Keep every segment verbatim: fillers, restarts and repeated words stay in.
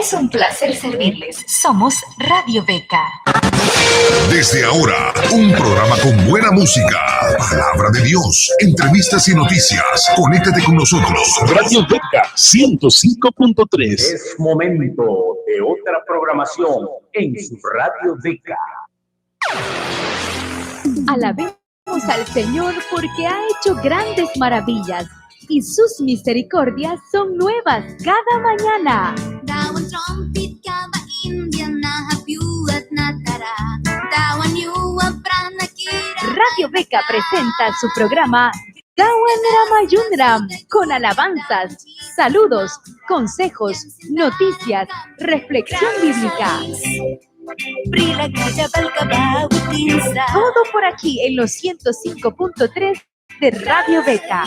Es un placer servirles. Somos Radio Beca. Desde ahora, un programa con buena música, palabra de Dios, entrevistas y noticias. Conéctate con nosotros. Radio Beca ciento cinco punto tres. Es momento de otra programación en su Radio Beca. Alabemos al Señor porque ha hecho grandes maravillas y sus misericordias son nuevas cada mañana. Radio Beca presenta su programa Dawan ra mayunram, con alabanzas, saludos, consejos, noticias, reflexión bíblica. Todo por aquí en los ciento cinco punto tres de Radio Beca.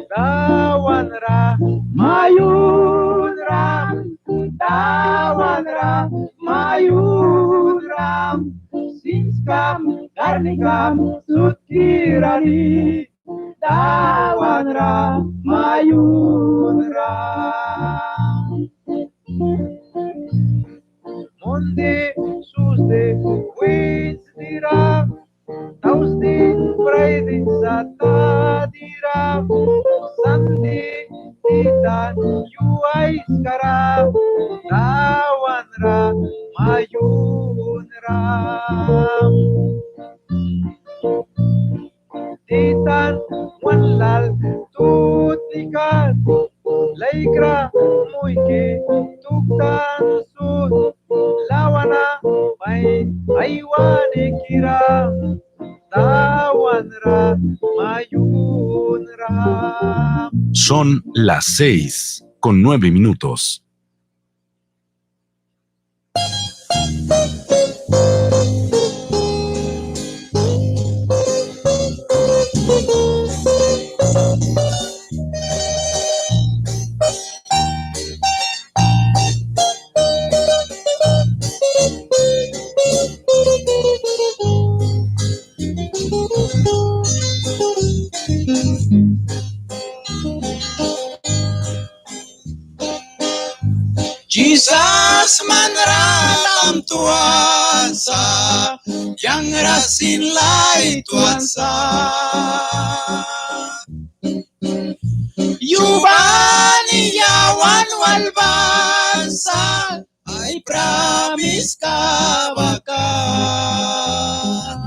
Dawan ra mayunram, Dawan ra mayunram, sinskam, karnikam, sutkira ni, Dawan ra mayunram. Mundi, Susdi, Winsdi ra, Tausdi, Fraidi, Satadi ra, Sandi, Titan, yu aiskara, Dawan ra mayunram. Titan wan lal tutika, laikra muihki tuktan sut, lawana mai aiwanikira, Dawan ra mayunram. Son las seis con nueve minutos. Jisas man ra latwan sa, yang ra sin latwan sa. Yu bani yawan wal ban sa, ai pramiska ba kat.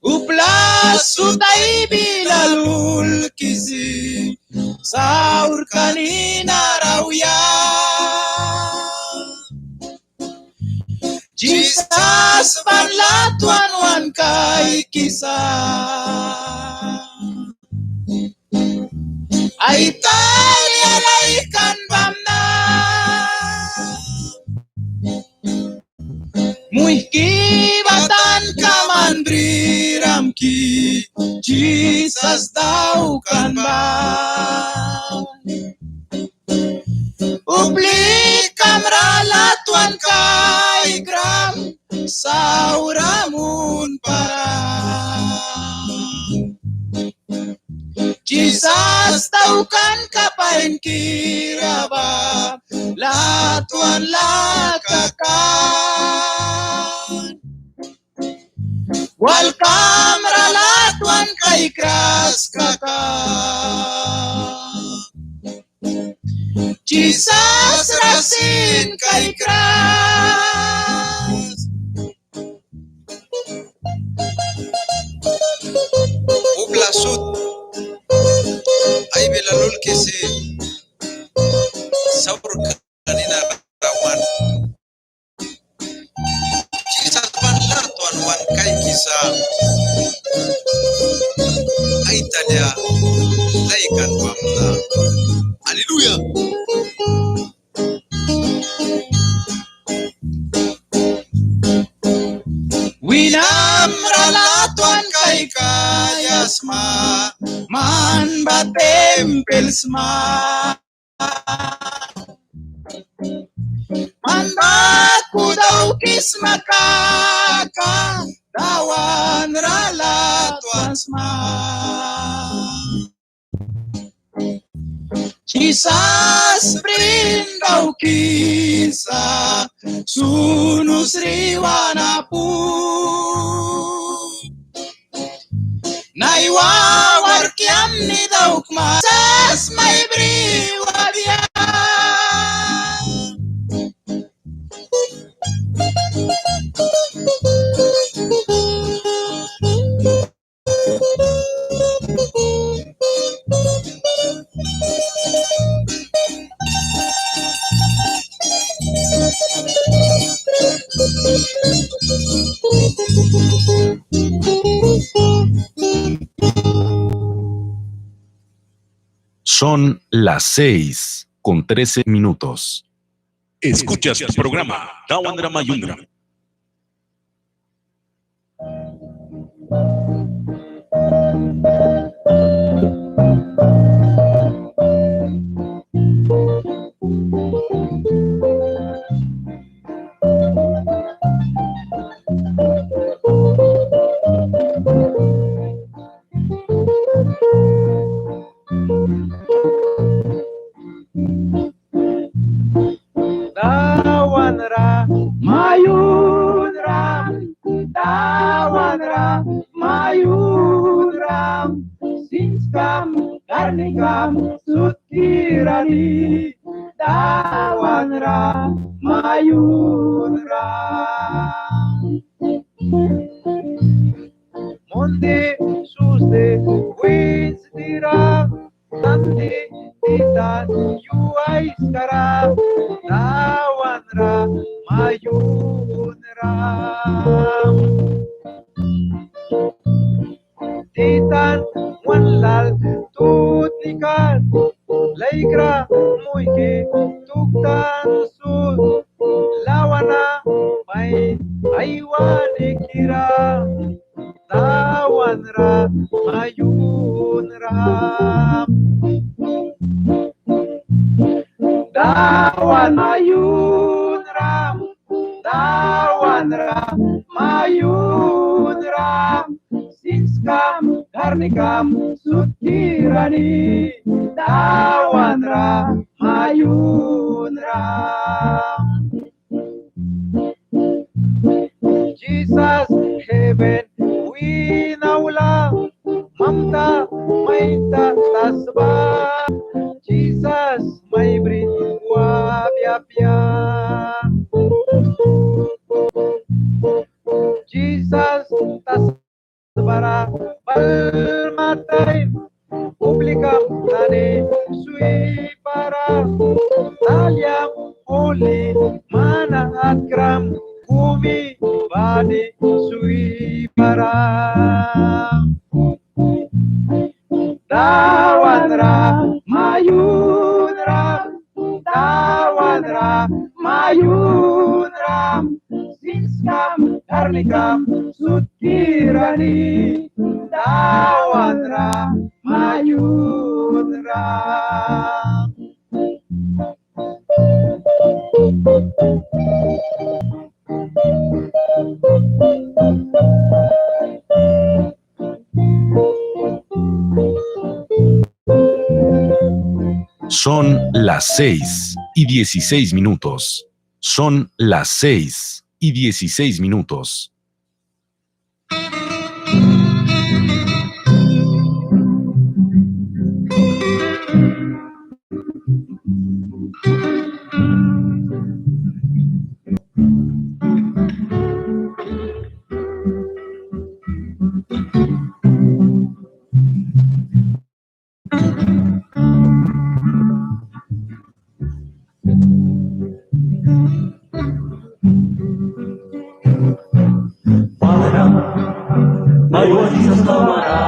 Upla sut ai bila lulkisi, saurka nina ra auya. Jisas ban latwan wan kaikisa. Ai talia laikan bamna. Muihki ba tanka man briram ki, Jisas daukan ba. Uplikam ra latwan kaikram, saura munpara. Jisas daukanka painkira ba latwan laka kan. Walkam ra latwan kaikras kaka. Jisas ra sin kaikras. Upla sut ai bila lulkisi, saurka nina ra wan. Jisas ban latwan wan kaikisa. Ai talia laikan bamna. Aleluya. sma. Man baku daukisma kaka, Dawan ra latwan sma. Jisas brin daukisa, sunus riwan apu. Naiwa wark yamni daukma, Jisas mai bri wabia. Son las seis con trece minutos. Escuchas tu programa Dawan ra Mayunram. Dawan ra mayunram, Dawan ra mayunram, sinskam karnikam sutkira ni, Dawan ra mayunram. Mundi, Susdi, Winsdi ra, Sandi, Titan, yu aiskara, Dawan ra mayunram. Titan wan lal tutni kat, laikra muihki tuktan sut, lawana pain aiwanikira, Dawan ra mayunram. Dawan mayunram, Dawan ra mayunram, sinskam karnikam sutkira ni, Dawan ra mayunram. Jisas heven wina aula, mamta maita tasba, Jisas mai bri wabia apia. Jisas tasbara balma taim, uplikam nani swipara, taliam huli mana atkram, kumi bani swipara. Dawan ra mayunram, Dawan ra mayunram, sinskam karnikam sutkira ni, Dawan ra mayunram. Son las seis y dieciséis minutos. Son las seis y dieciséis minutos. Balaram, maiwa Jisas lamara.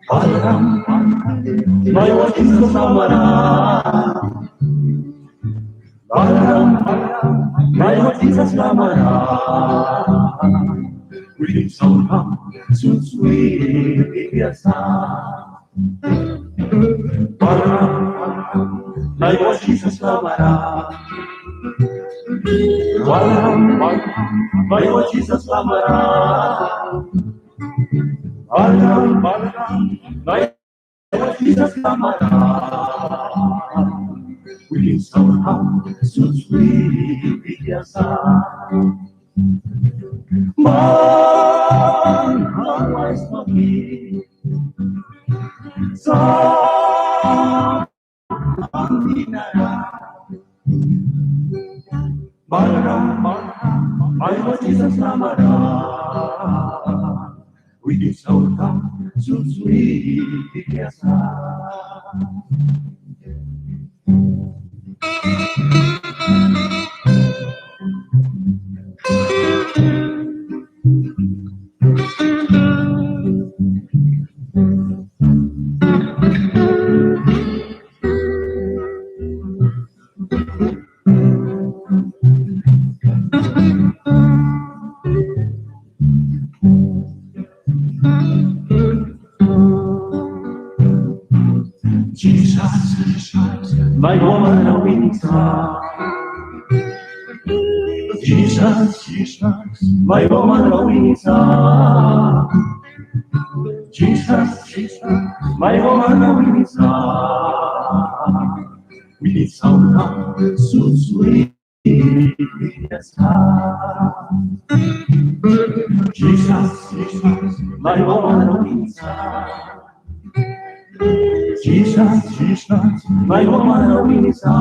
Balaram, maiwa Jisas lamara. Balaram, maiwa Jisas lamara. Witin saura, sut swih biasa. Naiwa Jisas lamara. Walram, walram, naiwa Jisas lamara. Walram, walram, naiwa Jisas lamara. Witin saurkam sut swih tikbi sa. Man, man wais maki. Sa Balram, balram, naiwa Jisas lamara. Witin saurkam sut swih tikbi sa. Jisas, Jisas, naiwa mana wini sa. Jisas, Jisas, naiwa mana wini sa. Jisas, Jisas, naiwa mana wini sa. Witin saurkam sut swih tikbi sa. Jisas, Jisas, naiwa mana wini sa. Jisas, Jisas, naiwa mana wini sa.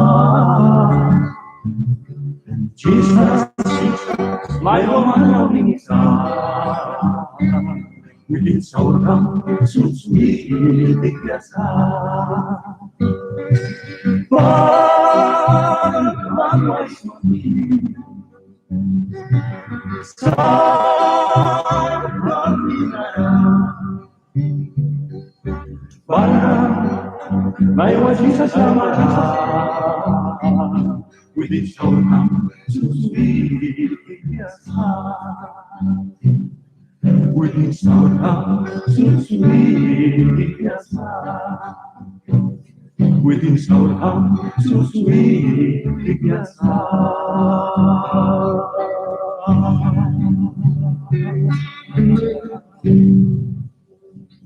Jisas, Jisas, naiwa mana wini sa. Witin saurkam sut swih tikbi sa. Ban, ban wais maki. Sa, ban, ban wais maki. Balram, naiwa Jisas lamara. Witin saurkam sut swih tikbi sa. Witin saurkam sut swih tikbi sa. Witin saurkam sut swih tikbi sa.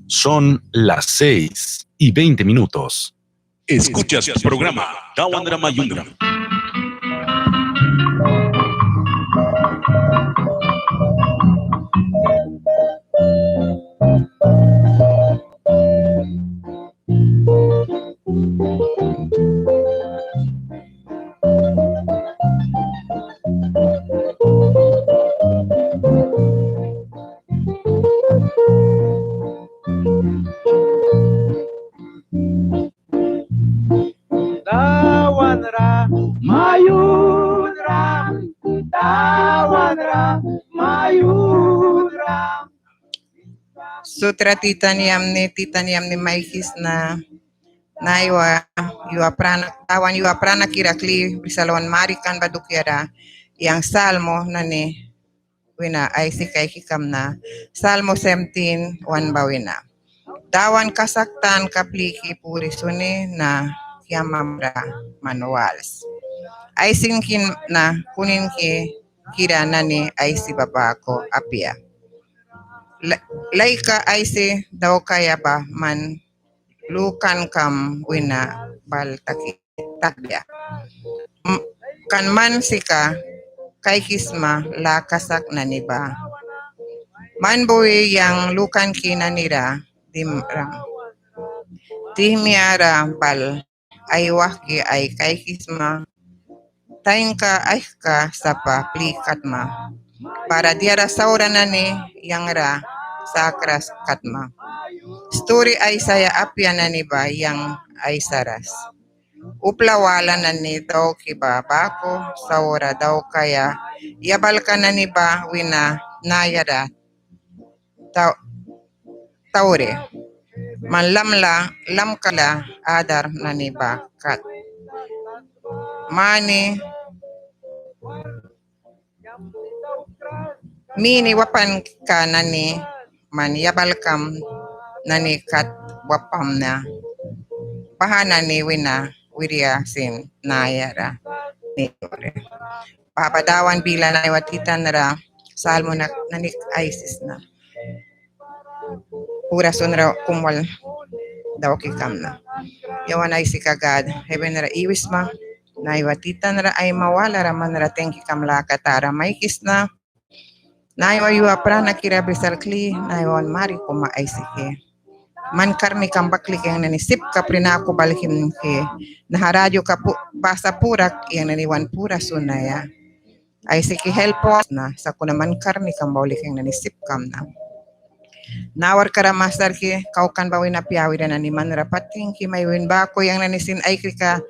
Son las seis y veinte minutos. Escuchas tu programa Dawan ra Mayunram. Dawan ra mayunram, Dawan ra mayunram. Sut ra titan yamni, titan yamni maikisna. Naiwa yua prana, Dawan yua pranakira kli brisa wan marikan ba dukiara yang Salmo nani wina aisi kaiki kamna. Salmo seventeen, wan ba wina. Dawan kasak tanka pliki puri suni na kiamamra man wals. Aisinki na kuninkira nani aisi ba baku apia. La-, laika aisi daukaia ba man lukankam wina bal taki takbia. M-, kan man sika kaikisma lâ kasak nani ba. Man bui yang lukanki nani ra dimram. Tihmia ra bal ai wahki ai kaikisma. Tainka aihka sapa pli katma. Bara diara saura nani yang ra sakras katma. Sturi aisaia apia nani ba yang aisaras. Upla wala nani dauki ba baku, saura daukaia yabalka nani ba wina naiara tau-, tauri. Man lamla, lamkala adar nani ba kat. Mani mini wapanka nani man yabalkam nani kat wapamna. Baha nani wina wiria sin naiara. Baha ba Dawan bila naiwa titan ra salmo nani aisisna. Pura sunra kum wal dauki kamna. Yawan Aisika Gad, heven ra iwisma, naiwa titan ra aima walara man ra tingki kam laka tara maikisna. Naiwa yua pranakira brisal kli, naiwa wan mari kuma Aisiki. Man karnikam bak lika yang nani sip kapri naku balhimki. Naha radioka pasa purak yang nani wan pura sunaia. Aisiki help wan sna, sakuna man karnikam ba wal lika yang nani sip kamna. Nawarkara Mastarki, kau kan ba wina piawira nani man ra pat tingki mai win baku yang nani sin aikrika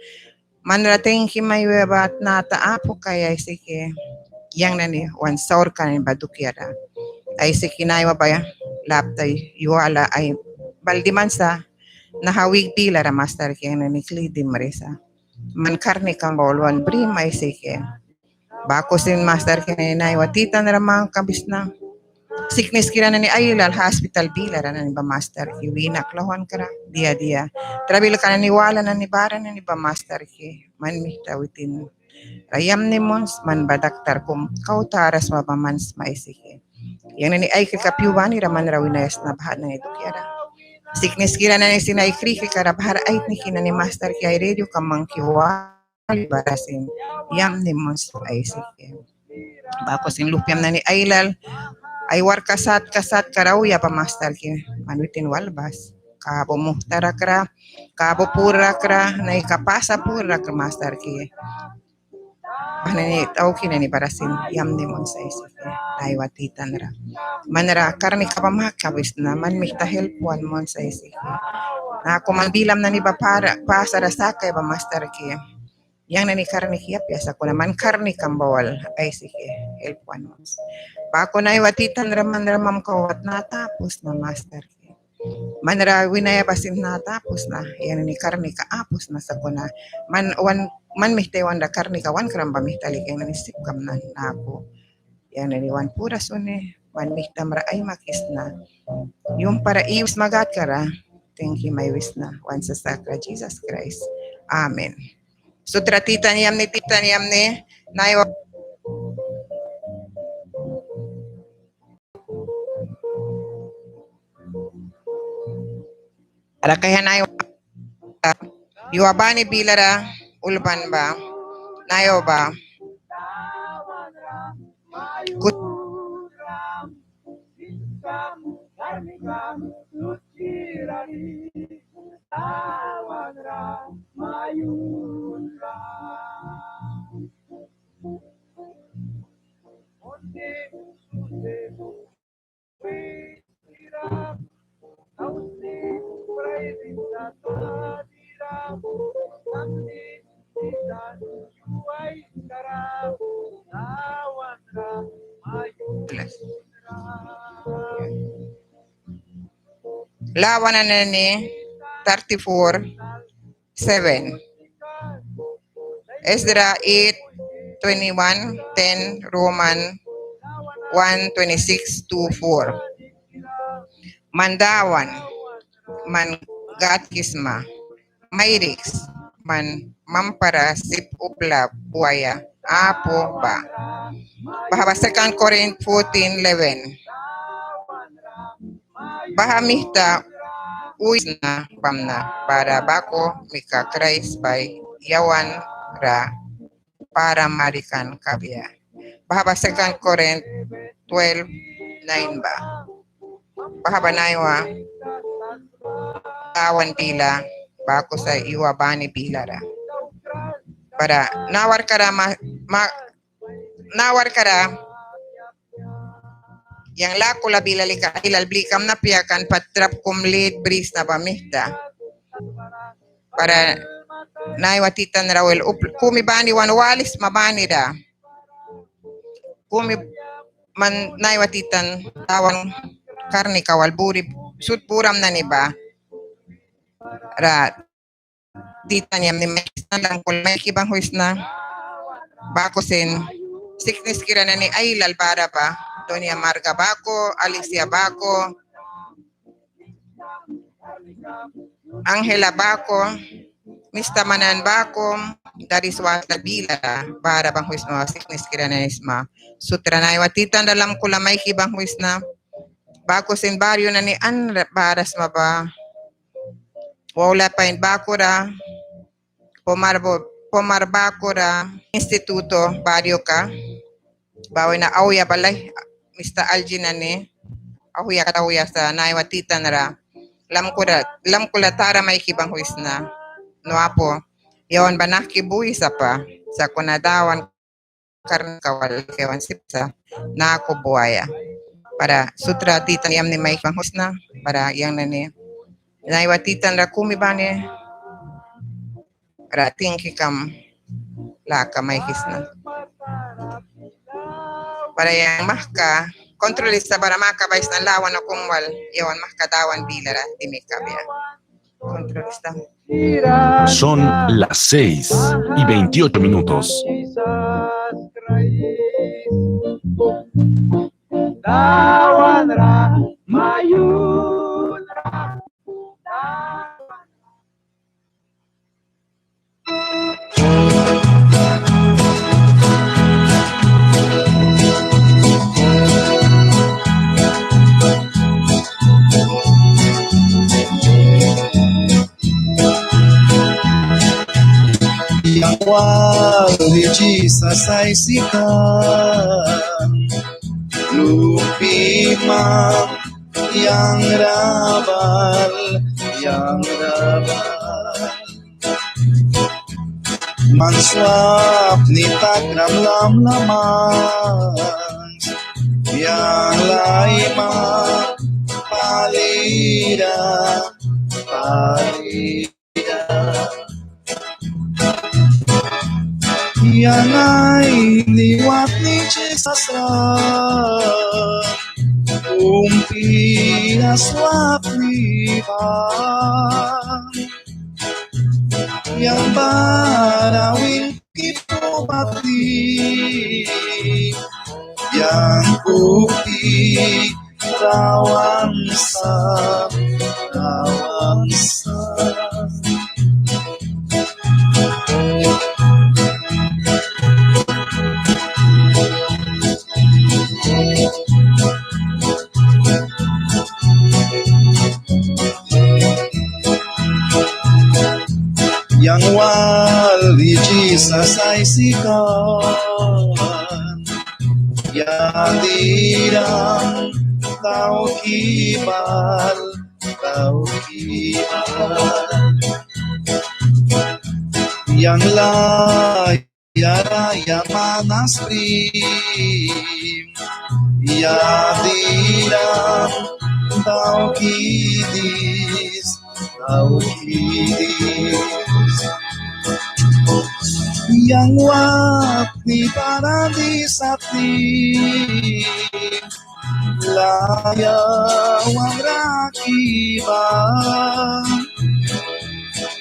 man ra tingki mai wi ba tnata apu kaia Aisiki. Yang nani wan saurka nani ba dukiara. Aisiki naiwa ba lapta yua wala ai bal diman sa naha wik bilara Mastarki yang nani kli dimrisa. Man karnikam ba wal wan brim Aisiki. Baku sin Mastarki nani naiwa titan ra mangkabisna. Sikniskira nani ailal haspital bilara nani ba Mastarki wina klauhwankara dia dia. Trabilka nani wala nani bara nani ba Mastarki. Man mihta witin ra yamni muns, man ba daktar kum kau tara sma ba man sma Aisiki. Yang nani aikrika pyu banira man ra winaia sna baha nani dukiara. Sikniskira nani sin ai krikrika ra bahara aitniki nani Mastarki ai radioka mangki wal bara sin yamni muns Aisiki. Baku sin luhpiam nani ailal ai warka satka satka ra auya ba Mastarki man witin wal bas. Kabu muhtara kra, kabu pura kra, naika pasa pura kra Mastarki. Baha nani tauki nani bara sin yamni muns Aisiki. Naiwa titan ra man ra karnika ba makabisna, man mihta help wan muns Aisiki. Naku man bilam nani ba pasara sakaia ba Mastarki. Yang nani karniki apia sakuna man karnikam ba wal Aisiki help wan muns. Baku naiwa titan ra man ra mamka wal tnata apu sna Mastarki. Man ra winaia ba sin tnata apu sna, yang nani karnika apu sna sakuna man wan, man mihta wan ra karnika wankram ba mihta lika yang nani sip kamna naku. Yang nani wan pura suni, man mihtam ra aimakisna. Yumhpara iwisma Gadkara tingki mai wisna wan Sasakra Jisas Kraist. Amen. Sutra titan yamni, titan yamni, naiwa Ara kaia naiwa yua bani bilara ulban ba naiwa ba kut Lawana nani thirty-four seven. Esdra eight twenty-one, ten, Roman one twenty-six to four. Man Dawan, man Gadki sma, mairiks, man mampara sip upla buaia apu ba. Baha ba Second Corinth fourteen eleven. Baha mihta uisna bamna bara baku mika Kraist ba yawan ra para marikan kabia. Baha ba Second Corinth twelve nine ba. Baha ba naiwa Dawan bila baku sa yua bani bilara. Bara nawarkara ma, ma, nawarkara yang lakula bila lika ailal blikamna apia kan pat trap kum lit brisna ba mihta. Bara naiwa titan ra wel kumi bani wan walisma banira. Kumi man naiwa titan Dawan karnika wal buri sut buram nani ba ra titan yamni maikisna, langkul maiki banghwisna. Baku sin sikniskira nani ailal bara ba, Doña Marga baku, Alicia baku, Angela baku, mista man nani baku, daris watla bilara, bara banghwisma, sikniskira nani sma. Sutra naiwa titan ra lamkula maiki banghwisna. Baku sin barrio nani an bara sma ba. Waula pain bakura, Pomar bo-, Pomar bakura, instituto barrioka. Ba wina auya balaih, mista alji nani. Auya kat auya sa naiwa titan ra. Lamkula, lamkula tara maiki banghwisna. No apu. Yawan ba nahki bui sapa. Sakuna Dawan karnika wal yawan sip sa. Naku buaia. Bara sutra titan yamni maiki banghwisna. Bara yang nani. Naiwa titan ra kumi bani. Ra tingki kam laka maikisna. Bara yang mahka kontrolista bara makabaisna lawana kum wal yawan mahka Dawan bilara dimi kabia. Kontrolista. Son las seis y veintiocho minutos. Dawan ra mayunra. Yang wali Jisas aisi kan, luhpia man yang ra bal, yang ra bal. Man swapni takram lamlaman, yang laima palira, palira. Yang aini watni Jisas ra umpira swapni ba. Yang bara wingki pumati, yang kupi rawan sa, rawan sa. Yang wali Jisas aisi kan, yang diram tauki bal, tauki bal. Yang laya raya manas pri, yang diram tauki dis, tauki dis. Yang watni paradis atni, laya wan raki ba.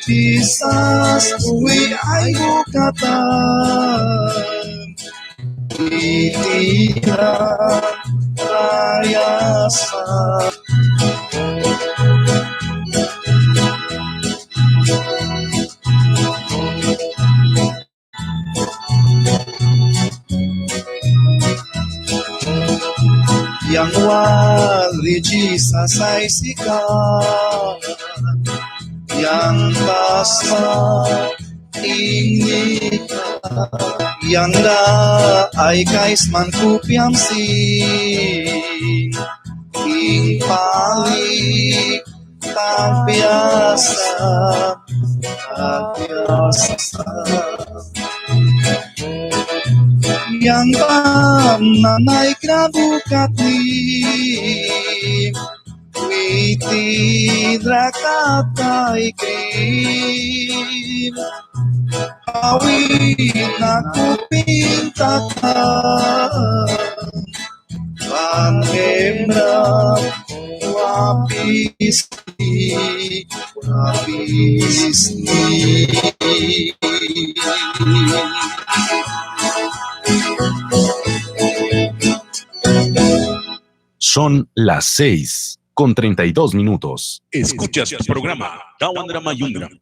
Jisas wi aikuki kata, wi tira raya sa. Yang wali Jisas aisi kan, yang tasba ingnika, yang ra ai kaisma kupiam sin, ing pali Tapiasa, tapiasa. Yang bamna naikra bukatni, witin ra kat kaikri. Awina kupin takan. Ban hembra wapisni, wapisni. Son las seis con treinta y dos minutos. Escuchas tu programa Dawan ra Mayunram.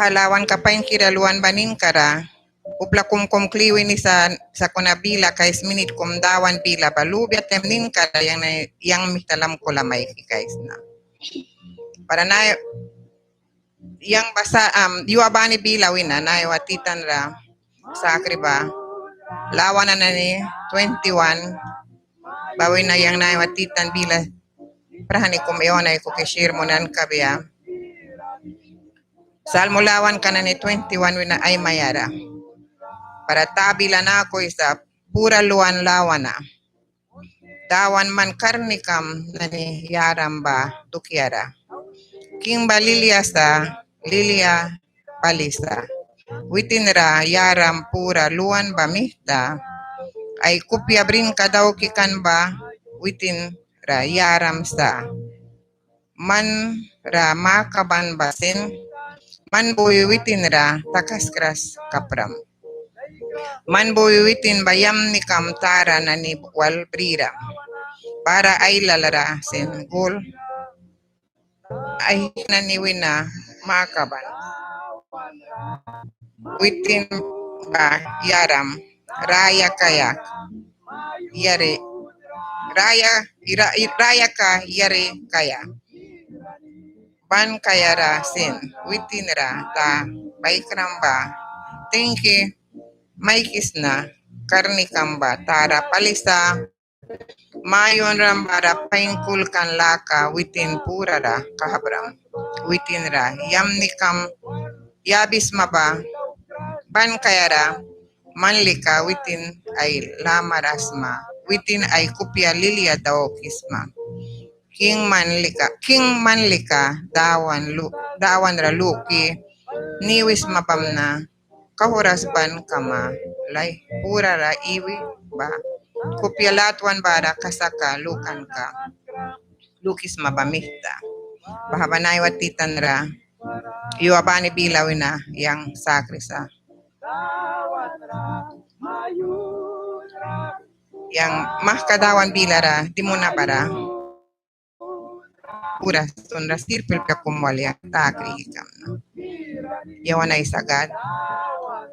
lawanka painkira luan ba ninkara upla kum kum kli wini sa, sakuna bila kais minit kum Dawan bila ba lubia taim ninkara yang na, yang mihta lamkula maiki kaisna. Bara na yang ba sa, am, yua bani bila wina naiwa titan ra sakri ba lawana nani twenty-one ba wina yang naiwa titan bila prahni kum yawan aikuki shir munan kabia. Salmo lawanka nani twenty-one wina aimaiara. Bara ta bila naku wisa pura luan lawana. Dawan, man karnikam nani yaram ba dukiara. King ba lilia sa, lilia pali sa. Witin ra yaram pura luan ba mihta. Ai kupia brinka dauki kan ba witin ra yaram sa. Man ra makaban ba sin, man bui witin ra takaskras kapram. Man bui witin ba yamnikam tara nani wal briram. Bara ailal ra sin gul ai nani wina makaban. Witin ba yaram raya kaia yari, raya, raya ka yari kaia. Ban kaiara sin witin ra ta baikram ba tingki maikisna. Karnikam ba tara pali sa. Mayunram bara pain kulkan laka witin purara kahbram. Witin ra yamnikam yabisma ba ban kaiara man lika witin ai lamara sma, witin ai kupia lilia daukisma. King man lika, king man lika Dawan lu, Dawan ra luki ni wisma bamna. Kauhras ban kama lai purara iwi ba kupia latwan bara kasakka lukanka lukisma ba mihta. Baha ba naiwa titan ra yua bani bila wina yang sakri sa. Yang mahka Dawan bilara dimuna bara pura sunra sirpi lupia kum wal yang ta krikamna. Yawan Aisa Gad,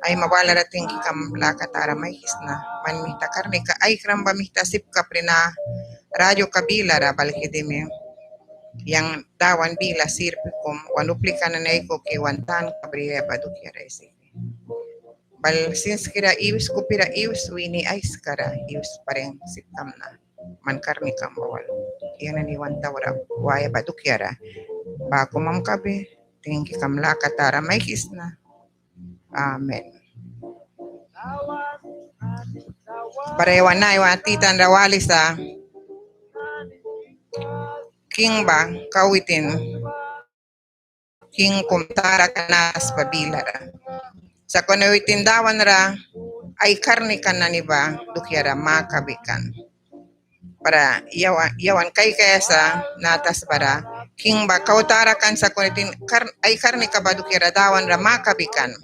aima walara tingkikam laka tara maikisna. Man mihta karnika aikram ba mihta sip kapri na radioka bilara balki dimi yang Dawan bila sirpi kum wan uplika nani aikuki wan tanka briaia ba dukiara aisi. Bal sinskira iwis kupira iwis wini aiskara iwis paring sip kamna. Man karnikam ba wal yang nani wan taura waia ba dukiara. Baku mamkabi tingkikam laka tara maikisna. Amen. Bara yawan naiwa titan ra walisa king ba kau witin king kum tara kan natas ba bilara. Sakuna witin Dawan ra ai karnika nani ba dukiara makabi kan. Bara yawan, yawan kaikaia sa natas bara king ba kau tara kan sakuna witin kar, ai karnika ba dukiara Dawan ra makabi kan.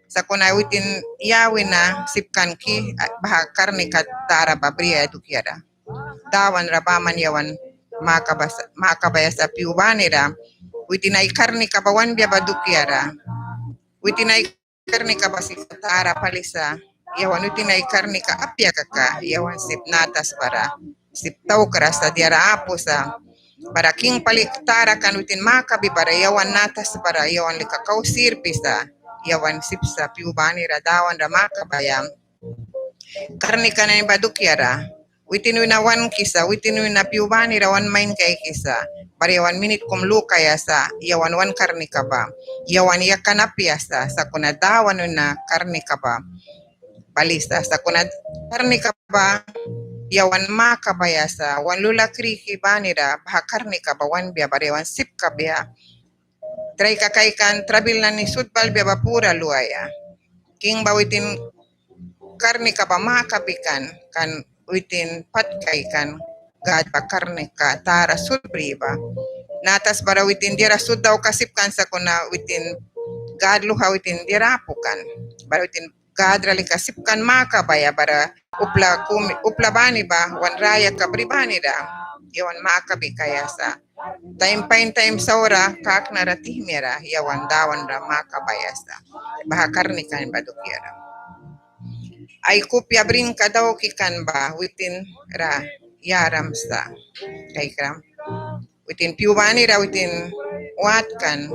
Sakuna witin ya wina sip kan ki baha karnika tara ba briaia dukiara. Dawan ra baman yawan makaba, makabaia sa pyu banira. Witin ai karnika ba wanbia ba dukiara. Witin ai karnika ba sika tara pali sa. Yawan witin ai karnika apia kaka yawan sip natas bara sip taukras sa, diara apu sa. Bara king pali tara kan witin makabi bara yawan natas bara yawan lika kau sirpi sa. Yawan sip sa pyu banira Dawan ra makabaia. Karnika nani ba dukiara witin wina wankisa, witin wina pyu banira wan main kaikisa. Bara yawan minit kum lukaia sa yawan wan karnika ba. Yawan yakan apia sa sakuna Dawan wina karnika ba balisa. Sakuna karnika ba yawan makabaia sa wan lula kriki banira baha karnika ba wanbia bara yawan sip kabia. Traika kaikan trabil nani sut balbia ba pura luaia. King ba witin karnika ba makabi kan, kan witin pat kaikan Gad ba karnika tara sut bri ba. Natas bara witin diara sut daukaia sip kan sakuna witin Gad luha witin diara apu kan. Bara witin Gad ra lika sip kan makabaia bara upla kumi, upla bani ba wan rayaka bri banira yawan makabi kaia sa. taim pain taim saura kaknara tihmia ra yawan Dawan ra makabaia sa baha karnika nani ba dukiara. Ai kupia brinka dauki kan ba witin ra yaram sa. Kaikram, witin pyu bani ra witin watkan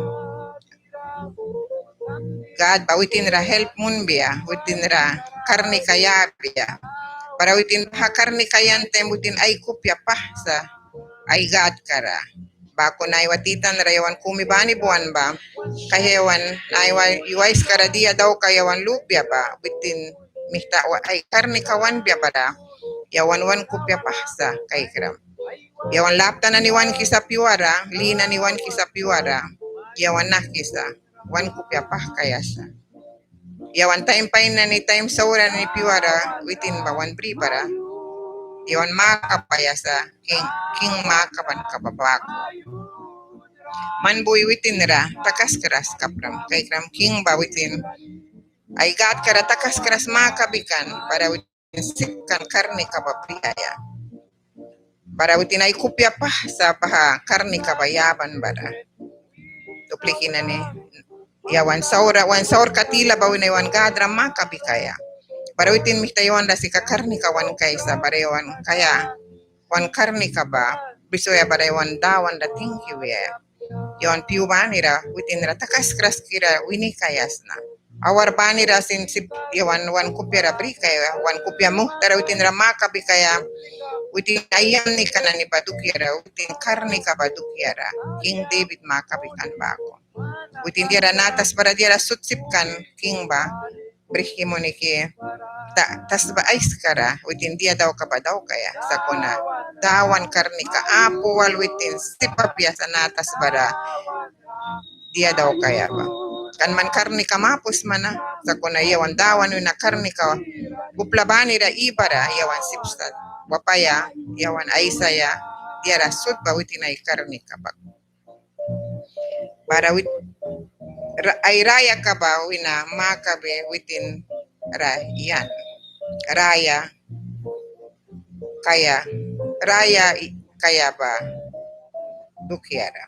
Gad ba witin ra help munbia, witin ra karnika yabia. Bara witin baha karnika yan taim witin ai kupia pah sa ai Gadka ra. Baku naiwa titan ra yawan kumi bani buan ba, kaia yawan naiwa yu aiskara dia daukaia wan lupia ba witin mihta ai karnika wanbia bara yawan wan kupia pah sa. Kaikram, yawan lapta nani wankisa pyuara, li nani wankisa pyuara, yawan nahkisa wan kupia pahkaia sa. Yawan taim pain nani taim saura nani pyuara witin ba wan bri bara yawan makabaia sa king, king makabanka ba baku. Man bui witin ra takaskras kapram. Kaikram, king ba witin ai Gadka ra takaskras makabi kan bara witin sip kan karnika ba briaia. Bara witin ai kupia pah sa baha karnika ba yaban bara. Upliki nani, yawan saura, wan saurka tila ba wina yawan Gad ra makabi kaia. Bara witin mihta yawan ra sika karnika wan kaisa bara yawan kaia wan karnika ba brisuya bara yawan Dawan ra tingki wiaia. Yawan pyu bani ra witin ra takaskras kira wini kaia sna. Awar bani ra sin sip yawan wan kupia ra bri kaia, wan kupia muhtara witin ra makabi kaia. Witin ai yamnika nani ba dukiara, witin karnika ba dukiara king Debit makabi kan baku. Witin diara naha tasbara diara sut sip kan king ba brihki muniki tasba aiskara witin dia dauka ba daukaia. Sakuna Dawan karnika apu wal witin sip apia sa naha tasbara dia daukaia ba. Kan man karnika mapu sma na, sakuna yawan Dawan wina karnika upla bani ra ibara yawan sip sa wapaia, yawan aisaia diara sut ba witin ai karnika ba. Bara wit, ai rayaka ba wina makabi witin ra yan raya kaia, raya kaia ba dukiara.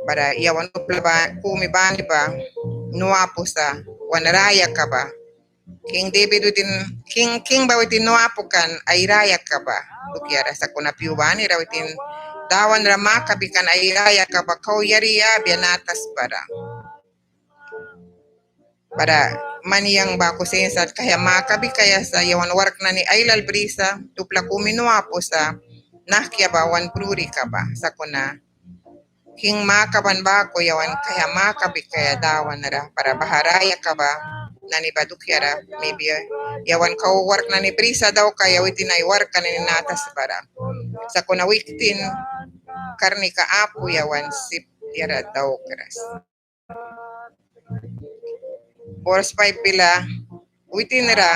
Bara yawan upla ba kumi bani ba nu apu sa wan rayaka ba. King Debit witin, king, king ba witin nu apu kan ai rayaka ba dukiara. Sakuna pyu bani ra witin Dawan ra makabi kan ai rayaka ba kau yari yabia naha tasbara. Bara man yang baku sin sat kaia makabi kaia sa yawan wark nani ailal brisa, upla kumi nu apu sa nahkia ba wan prurika ba. Sakuna king makaban baku yawan kaia makabi kaia Dawan ra. Bara baha rayaka ba nani ba dukiara maybe yawan kau wark nani brisa daukaia witin ai warkka nani naha tasbara. Sakuna witin karnika apu yawan sip diara daukras. Bors paip bila witin ra,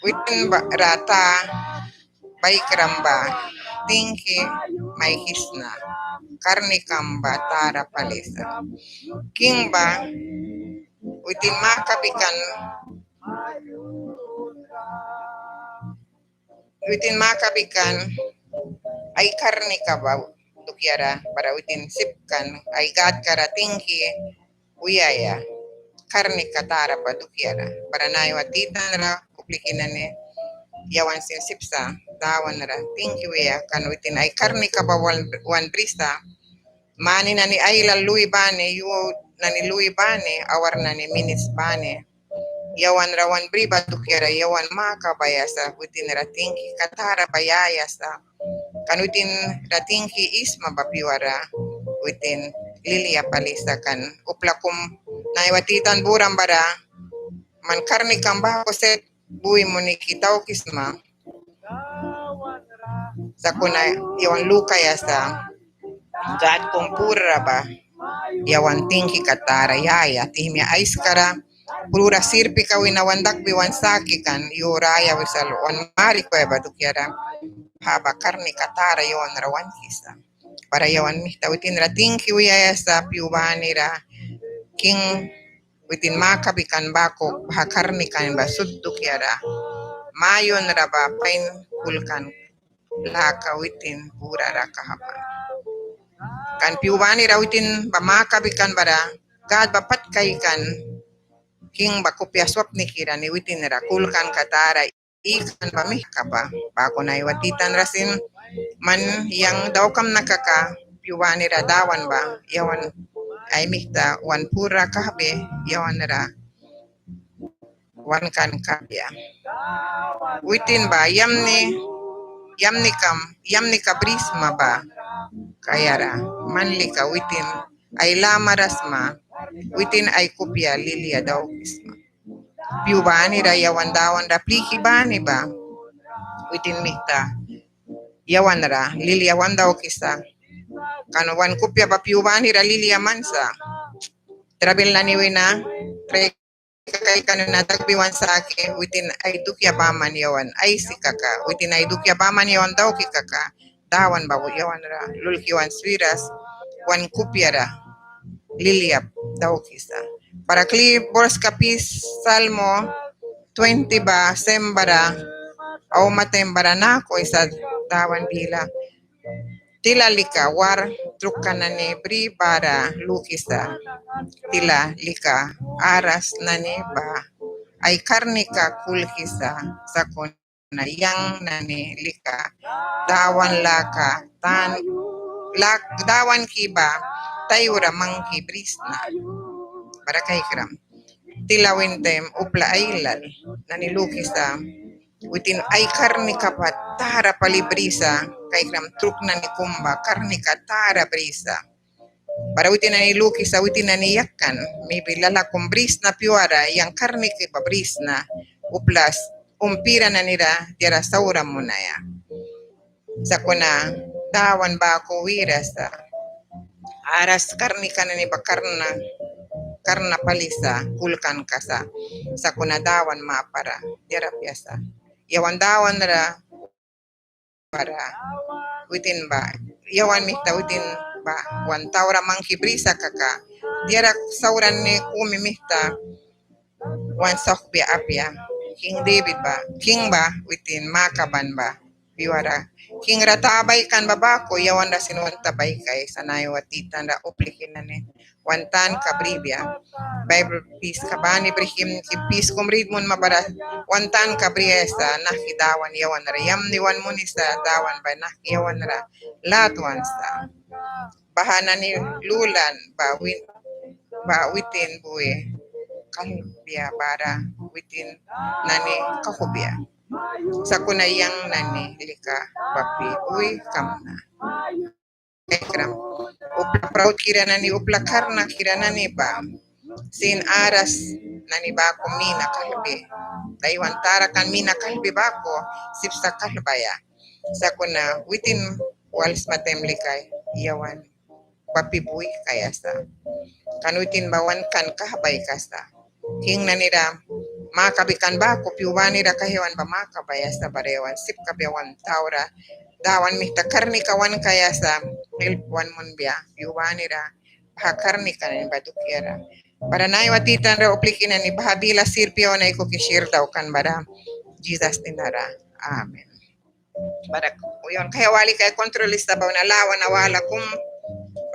witin ra ta baikram ba tingki maikisna, karnikam ba tara pali sa. King ba witin makabi kan, witin makabi kan ai karnika ba dukiara, bara witin sip kan ai Gadka ra tingki wiaia karnika tara ba dukiara. Bara naiwa titan ra upliki nani yawan sin sip sa Dawan ra tingki wiaia kan witin ai karnika ba wan brisa. Mani nani ailal lui bani, yu nani lui bani, awar nani minits bani yawan ra wan bri ba dukiara yawan makabaia sa, witin ra tingkika tara ba yaia sa. Kan witin ra tingki isma ba pyuara witin lilia pali sa. Kan upla kum naiwa titan buram bara man karnikam baku sip bui muniki taukisma. Sakuna yawan lukaia sa Gad kum purara ba yawan tingkika tara yaia tihmia aiskara. Prura sirpika wina wan dakbi wan saki kan yu raya wisa wan marikuya ba dukiara baha ba karnika tara yawan ra wankisa. Bara yawan mihta witin ra tingki wiaia sa pyu bani ra king witin makabi kan baku baha karnika nani ba sut dukiara mayunra ba pain kulkan laka witin purara kahban. Kan piu banira witin ba makabi kan bara Gad ba pat kaikan, king ba kupia swapnikira ni witin ra kulkanka tara ikan ba mihka ba. Baku naiwa titan ra sin man yang daukamna kaka piu banira Dawan ba yawan ai mihta wan pura kahbi yawan ra wan kan kabia. Witin ba yamni, yamnika, yamnika brisma ba kaiara man lika witin ai lamara sma, witin ai kupia lilia daukisma. Piu banira yawan Dawan ra pliki bani ba witin mihta yawan ra lilia wan daukisa. Kan wan kupia ba piu banira lilia man sa. Trabil nani wina tra kaikan na dakbi wan saki, witin ai dukia baman yawan aisi kaka, witin ai dukia baman yawan dauki kaka, Dawan ba yawan ra lulki wan swiras wan kupia ra lilia daukisa. Bara kli borska pis Salmo twenty ba sem bara auma taim bara naku wisa Dawan bila. Tila lika war trukka nani bri bara lukisa. Tila lika aras nani ba ai karnika kulkisa. Sakuna yang nani lika Dawan laka tan lak Dawanki ba taiura mangki brisna. Bara kaikram tila win taim upla ailal nani lukisa. Witin ai karnika ba tara pali brisa, kaikram truk nani kum ba karnika tara brisa. Bara witin nani lukisa, witin nani yakan, mibi lala kum brisna piuara, yang karnika ba brisna, upla umpira nani ra diara saura munaia. Sakuna Dawan baku wira sa. Aras karnika nani ba karna, karna pali sa, kulkanka sa. Sakuna Dawan mapara diara apia sa. Yawan Dawan ra bara witin ba, yawan mihta witin ba wan taura mangki brisa kaka, diara saura nani kumi mihta wan sauhkbia apia. King David ba, king ba witin makaban ba piuara. King ra ta baikan ba baku, yawan ra sin wan ta baikaia sa. Naiwa titan ra upliki nani wan tanka bribia. Baibl piska bani brihim ki pis kum rit munma bara wan tanka briaia sa, nahki Dawan yawan ra yamni wan munisa, Dawan ba nahki yawan ra latwan sa. Baha nani lulan ba win, ba witin bui kalbia bara witin nani kauhbia. Sakuna yang nani lika bapi bui kamna. Kaikram. Upla praut kira nani, upla karna kira nani ba sin aras nani baku mina kalbi. Daiwan tara kan mina kalbi baku sip sa kalbaia. Sakuna witin wal sma taim lika yawan bapi bui kaia sa. Kan witin ba wan kan kahbaia sa. King nani ra makabi kan baku, piu bani ra kahi wan ba makabaia sa, bara yawan sip kabia wan taura. Dawan mihta karnika wan kaia sa, hilp wan munbia piu bani ra baha karnika nani ba dukiara. Bara naiwa titan ra upliki nani baha bila sirpi yawan aikuki sir daukan bara Jisas nina ra. Amen. Bara yawan kaia wali kaia kontrolista ba wina lawana wala kum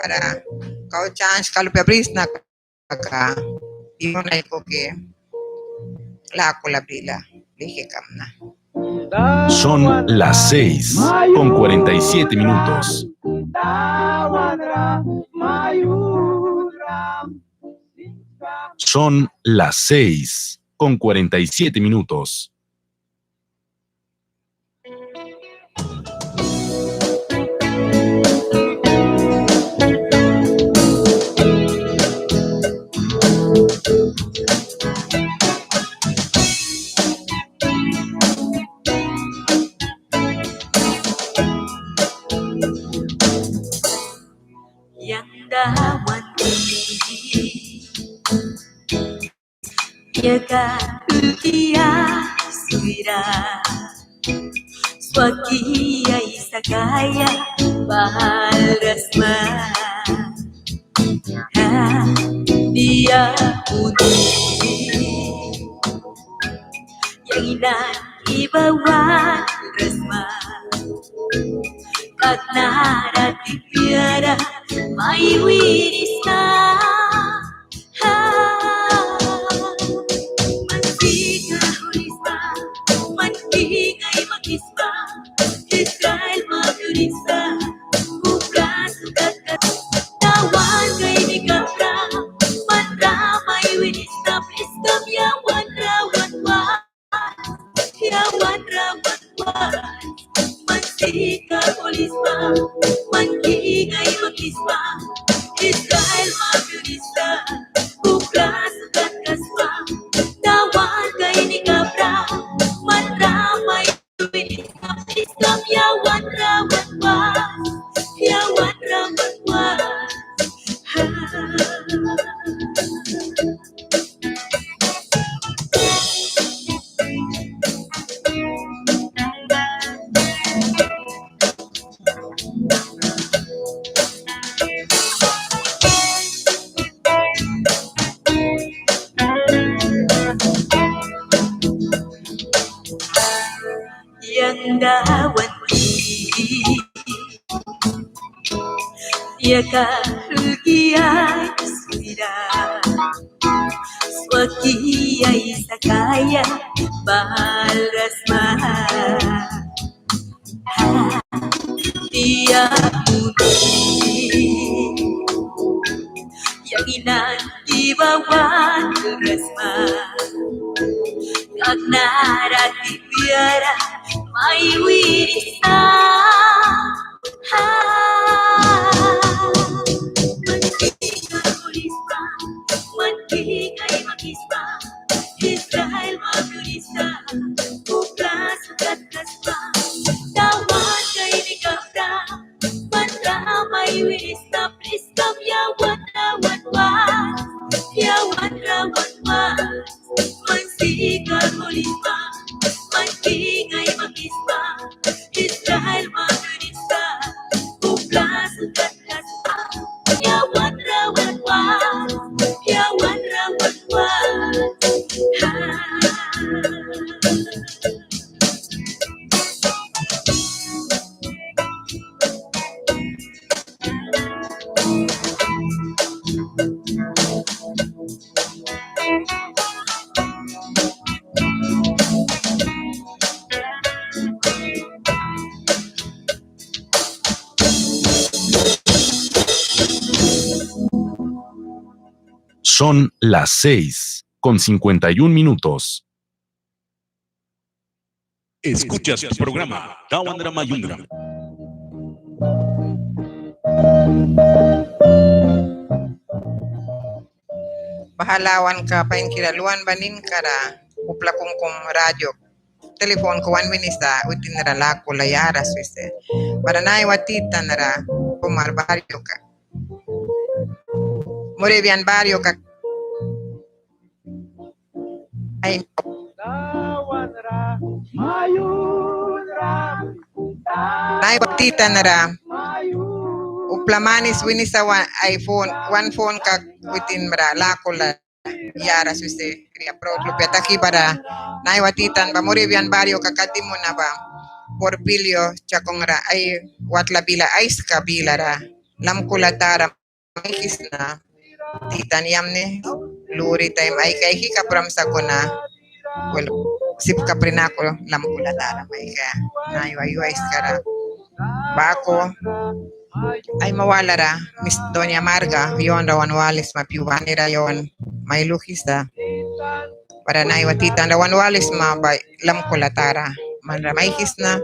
bara kau chans kalupia brisna kaka yawan aikuki lakula bila lihki kamna. Son las seis con cuarenta y siete minutos. Son las seis con cuarenta y siete minutos. Yang Dawan kuni. Yaka ukia swira. Swaki aisakaia bara sma. Ha, dia kuni. Yang inan iba wal ra sma. Taknara tipiara mai winista. Man sika holisma, man king aimakisma, Israel man winista. Upla sut kat kat, Dawan kai ni kapra, man ra mai winista, plis kam yawan ra wan wan. Yawan ra wan wan, man sika holisma, man king aimakisma, Israel man winista. Upla sut kat kat sma, Dawan kai ni kapra, man ra mai winista, plis kam yawan ra wan wan, yawan ra wan wan. Yang Dawan ti, ya ka hulki ai sira, swaki ai sakaia balras ma. Dia muni yang inan tiba wan rasma, kak nara tipiara mai winista. Man king aimakisma, man king aimakisma, Israel man winista. Upla sut kat kat sma, Dawan kai ni kapra, man ra mai winista, plis kam yawan ra wan wan, yawan ra wan wan. Man sika holisma, man king aimakisma, Israel man winista. Upla sut kat kat sma, yawan ra wan wan, yawan ra wan wan. Ha. Son las seis con cincuenta y un minutos. Escuchas tu programa Dawan ra Mayunram. Baha lawanka painkira luan ba ninkara upla kumkum radio telefonka wan winisa witin ra lakula yara swisi. Bara naiwa titan ra Pomar barrioka, Moravian barrioka. Ai. Naiwa titan ra upla manis winisa wan, ai phone, wan phoneka witin ra lakula yara swisi. Kria pro lupia taki bara naiwa titan ba Moravian barrioka kat dimuna ba Porpilio Chacón ra ai watla bila aiska bilara lamkula tara maikisna. Titan yamni luri taim ai kaiki kapram sakuna. Wel, sip kapri naku lamkula tara maikaia. Naiwa yu aiskara. Baku ai mawalara Miss Doña Marga, yawan ra wan walisma pyu banira yawan mai luhkisa. Bara naiwa titan ra wan walisma ba lamkula tara man ra maikisna.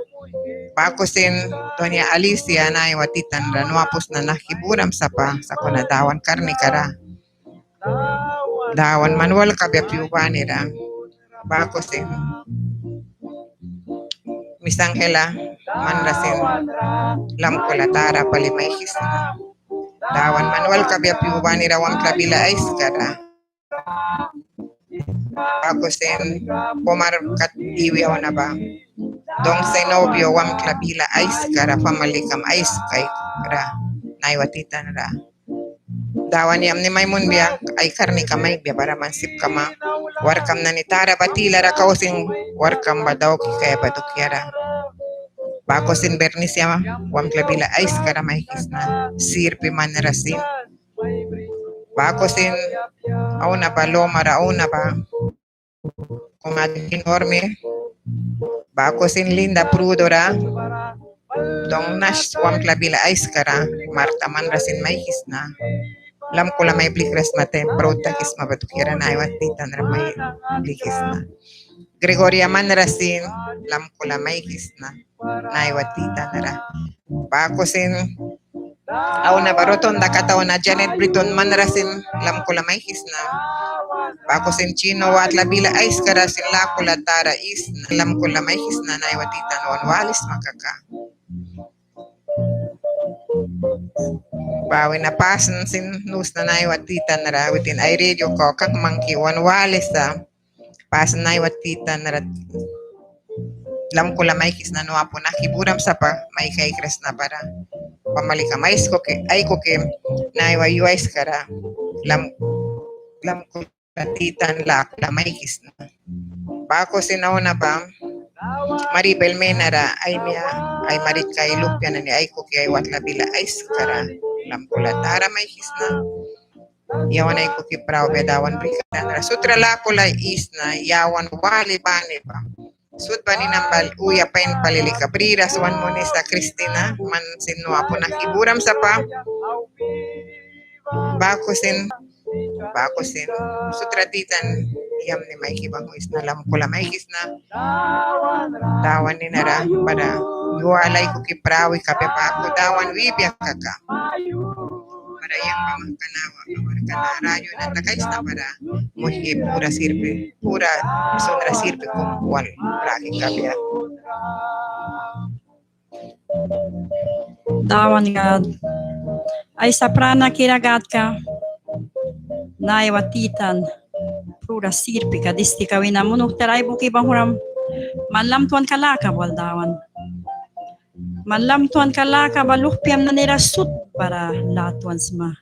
Baku sin Doña Alicia naiwa titan ra nu apu sna nahki buram sapa sakuna Dawan karnika ra. Dawan man wal kabia pyu banira. Baku sin Miss Angela man ra sin lamkula tara pali maikisna. Dawan man wal kabia pyu banira wamtla bila aiskara. Baku sin Pomar kat iwi auna ba Don Zenobio wamtla bila aiskara, famalikam aiskara naiwa titan ra. Dawan yamni mai munbia ai karnika maikbia bara man sip kama warkam nani tara ba tilara kau sin warkam ba dauki kaia ba dukiara. Baku sin Bernicia wamtla bila aiskara maikisna, sirpi man ra sin. Baku sin auna ba, Loma ra auna ba, comadre Normi. Baku sin Linda Prudo ra, Don Nash wamtla bila aiskara, Marta man ra sin maikisna. Lamkula mai blikras mata, prautakisma ba dukiara naiwa titan ra mai blikisna. Gregoria man ra sin, lamkula maikisna, naiwa titan ra. Baku sin auna ba Rotonda kata auna Janet Britton man ra sin, lamkula maikisna. Baku sin Chino watla bila aiskara sin lakula tara isna, lamkula maikisna, naiwa titan wan walisma kaka. Ba wina pasan sin nusna naiwa titan ra, witin ai radio kau kan mangki wan walisa. Pasan naiwa titan ra, lamkula maikisna, nu apu nahki buram sapa mai kaikras na bara. Pamalika mai aikuki, aikuki naiwa yu aiskara, lam, lamkula titan lakula maikisna. Baku sin auna ba Maribel Mena ra, ai mia, ai maritka, ai luhpia nani aikuki ai watla bila aiskara, lamkula tara maikisna. Yawan aikuki prau bia Dawan brika tanra. Sut ra lakula isna, yawan wali bani ba. Sut ba ninam bal uya pain pali lika briras wan munisa Cristina, man sin nu apu nahki buram sapa. Baku sin, baku sin sut ra titan yamni maiki banghwisna, lamkula maikisna. Dawan nina ra bara yu wal aikuki prawi kabia baku Dawan wibia kaka. Bara yang ba mahka nawa awarka nara ayu na takaisna bara muihki pura sirpi, pura sunra sirpi kum wal praki kabia. Dawan Gad, Aisa prana kira Gadka, naiwa titan pura sirpika distika wina munuhtara aibuki banghwram. Man latwanka laka ba wal Dawan, man latwanka laka ba luhpiam nani ra sut bara latwan sma.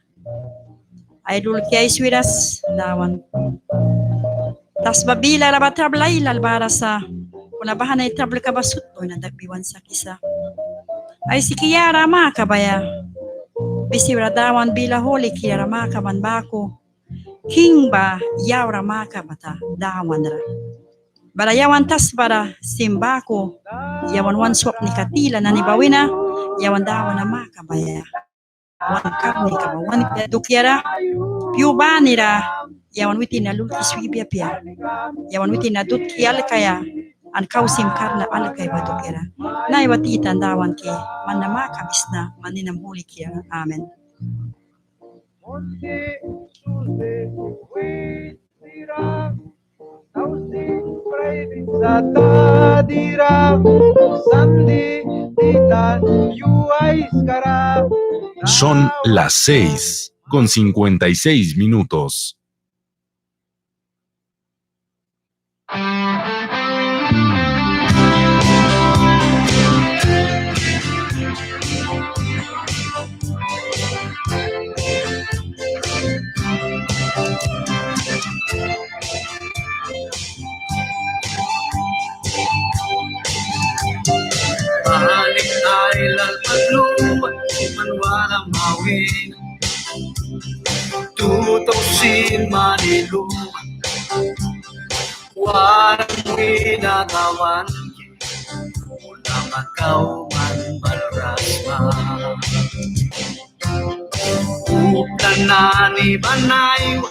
Ai lulki ai swiras Dawan. Tasba bilara ba trabla ailal bara sa. Kuna baha nani trablaka ba sut ba wina dakbi wan sakisa. Aisiki yara makabaia. Bisi bara Dawan bila hulikira makaban baku. King ba yaura makabata Dawan ra. Bara yawan tasbara sin baku. Yawan wan swapnika tila nani ba wina. Yawan Dawan ra makabaia. Wan karnika ba wan dukiara pyu banira yawan witin na lulki swibia apia. Yawan witin na dutki alkaia an kau sin karna alkaia ba dukiara. Naiwa titan Dawanki man na makabisna, man ninam hulikira. Amen. Son las seis con cincuenta y seis minutos. Balik ailal man luan, man wala mawin. Tu tausin mani luan. Waram wina Dawan ki, ulama kau man balras ma. Upla nani ba naiwa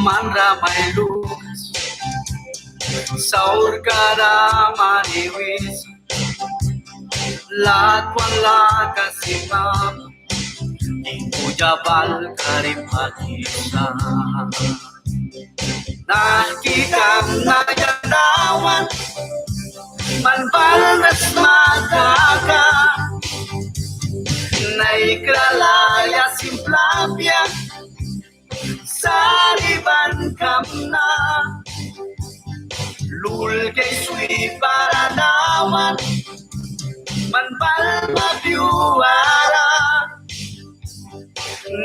man ra mai lukas. Saurka ra mani wisa. Latwan laka sip ba. Tingku jabal karip akisa. Nahki kamna ya Dawan, man balras ma kaka. Naikra laya sin plapia, saliban kamna. Lulki ai swi bara Dawan, man balma pyuara.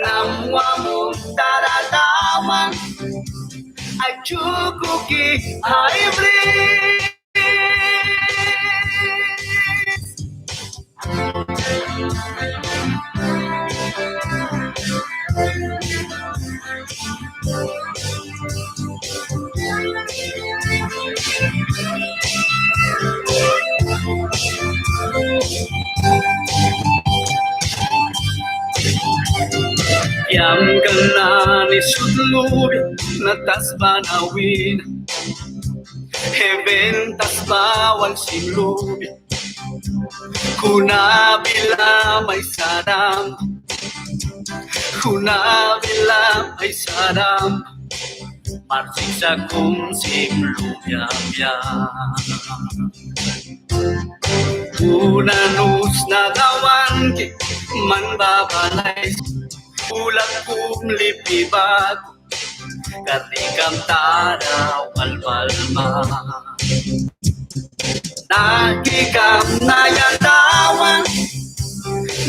Namwa muhtara Dawan, ai tsukuki ai bris. Yamkan nani sut lubia na tasba na wina. Heven tasba wal sin lubia. Kuna bila mai saram. Kuna bila mai saram. Marsisa kum sim lubia bia. Kuna nus na dawanki man babalais. Ula kum lipi baku. Karnikam tara wal balma. Nahki kamna ya Dawan,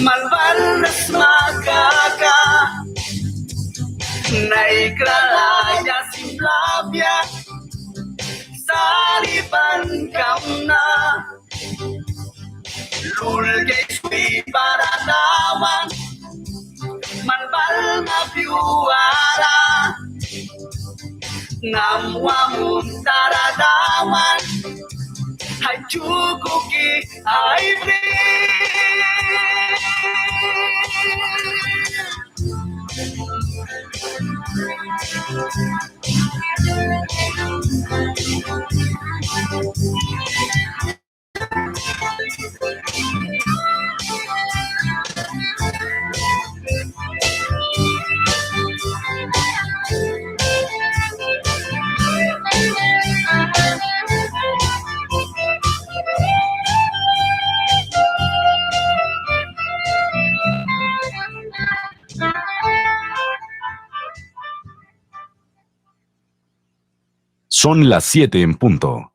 man balras makaka. Naikra laya sin labia, sariban kamna. Lulki swi bara Dawan, man balma piuara. Nam wamun tara Dawan, hai chukuki ai bri. Son las siete en punto.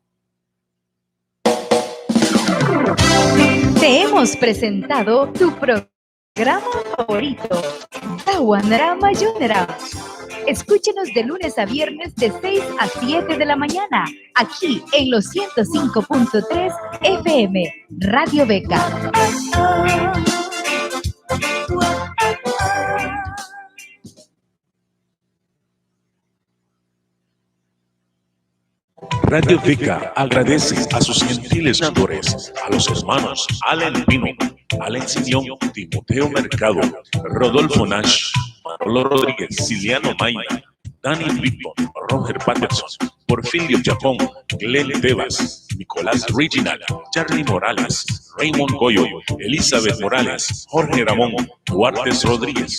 Te hemos presentado tu programa favorito, Dawan ra Mayunram. Escúchenos de lunes a viernes de seis a siete de la mañana, aquí en los ciento cinco punto tres F M, Radio Beca. Radio Beca agradece a sus gentiles donadores, a los hermanos Allen Pino, Allen Simeón, Timoteo Mercado, Rodolfo Nash, Manolo Rodríguez, Ciliano Maina, Daniel Victor, Roger Patterson, Porfirio Chacón, Glenn Tebas, Nicolás Reginald, Charlie Morales, Raymond Goyo, Elizabeth Morales, Jorge Ramón, Duartes Rodríguez,